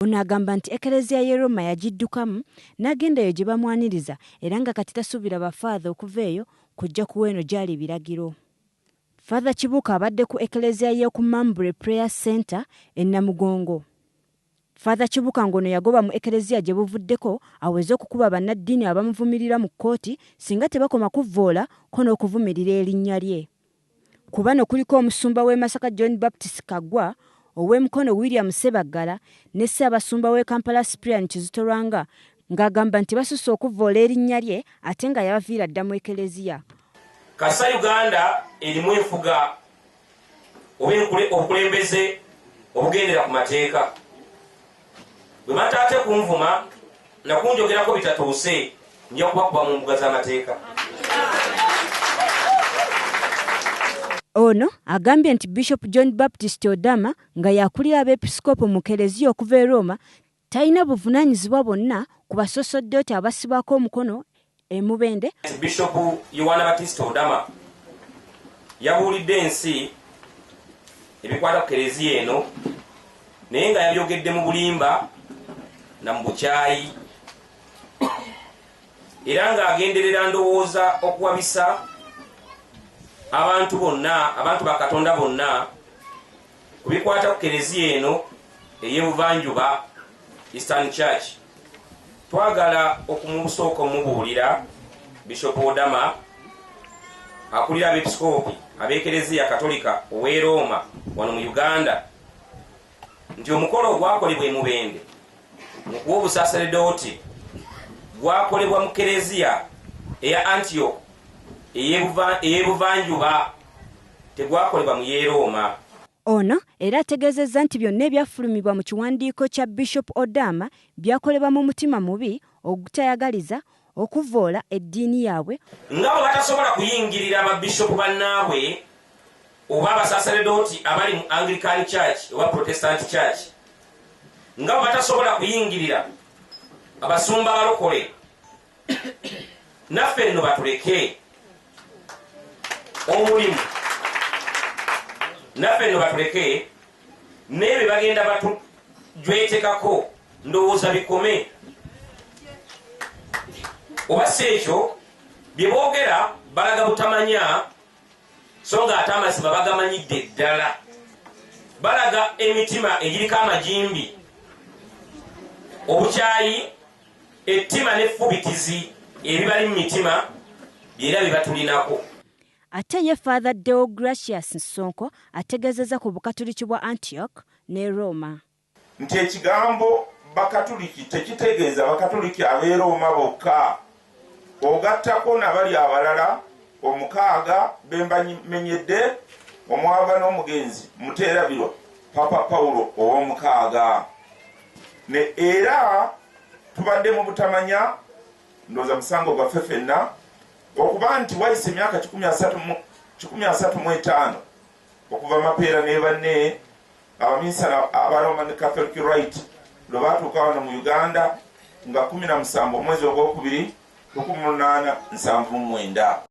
Ono agamba nti Ekereziya y'e Roma yagiddukamu n'agenda eyo gye bamwaniriza era nga kati tasuubira bafaatha okuva eyo kujja kuwa eno gy'ali biragiro. Father Kibuuka abadde ku Ekereziya y'oku Mambure Prayer Center e Namugongo. Father Kibuuka ng'ono yagoba mu Ekereziya gye buvuddeko aweze okukuba bannaddiini abamuvumirira mu kkooti singa tebakoma kuvvoola ko n'okuvumirira erinnya lye. Ku bano kuliko omusumba w'e Masaka John Baptist Kaggwa, ow'e Mukono William Ssebaggala ne Ssaabasumba w'e Kampala Cyprian Kizito Lwanga ng'agamba nti basusse okuvvoola erinnya lye ate nga yabaviira dda mu Ekereziya. Kasita Uganda erimu enfuga oba obukulembeze obugendera ku mateeka, bwe bataate kunvuma na kunjogerako bitatuuse, nja kubakuba mu mbuga z'amateeka. Ono agambye nti Bishop John Baptist Odama nga y'akulira abeepisikoopo mu Kereziya okuva e Roma talina buvunaanyizibwa bwonna ku basosoddooti abassibwako omukono e Mubende. Bishop Yowana Batista Odama yabuulidde ensi ebikwata ku Kereziya eno naye nga yabyogedde mu bulimba na mu bukyayi era ng'agenderera ndowooza okuwabisa abantu bonna, abantu ba Katonda bonna ku bikwata ku Kereziya eno ey'ebuvanjuba Eastern Church. Twagala okumusooka omubuulira Bishop Odama akulira abeepisikoopi ab'Ekereziya Katolika ow'e Roma wano mu Uganda nti omukolo ogwakolebwa e Mubende mu kuwa obusaseredooti gwakolebwa mu Kereziya eya Antioch ey'ebuvanjuba, tegwakolebwa mu y'e Roma. Ono era ategeezezza nti byonna ebyafulumibwa mu kiwandiiko kya Bishop Odama byakolebwa mu mutima mubi ogutayagaliza okuvoola eddiini yaabwe. Nga bwe batasobola kuyingirira babishopu bannaabwe oba abasaseredooti abali mu Anglican Church oba Protestant Church, nga bwe batasobola kuyingirira abasumba balokole, naffe nno batuleke omulimu, naffe nno batuleke n'ebyo bagenda batujwetekako ndowooza bikome, oba si ekyo bye boogera balaga butamanya, so nga ate amazima bagamanyidde ddala, balaga emitima egiriko amagimbi, obukyayi, ettima n'effubitizi ebibali mu mitima byera bye batulinako. Ate ye Father Deo Gracious Nsonko ategeezezza ku bukatuliki bwa Antioch ne Roma nti ekigambo bakatuliki tekitegeeza bakatuliki ab'e Roma bokka, ogattako nabali abalala omukaaga bembamenyedde omwava n'omugenzi muteerabirwa Papa Paulo ow'omukaaga. Ne era tubadde mu butamanya, ndowooza musango gwaffe ffenna okuba nti wayise emyaka 135 okuva Mapeera ne banne abaminsana aba Roman Catholic Rite lwe baatuuka wano mu Uganda nga 17 omwezi ogwokubiri 1879.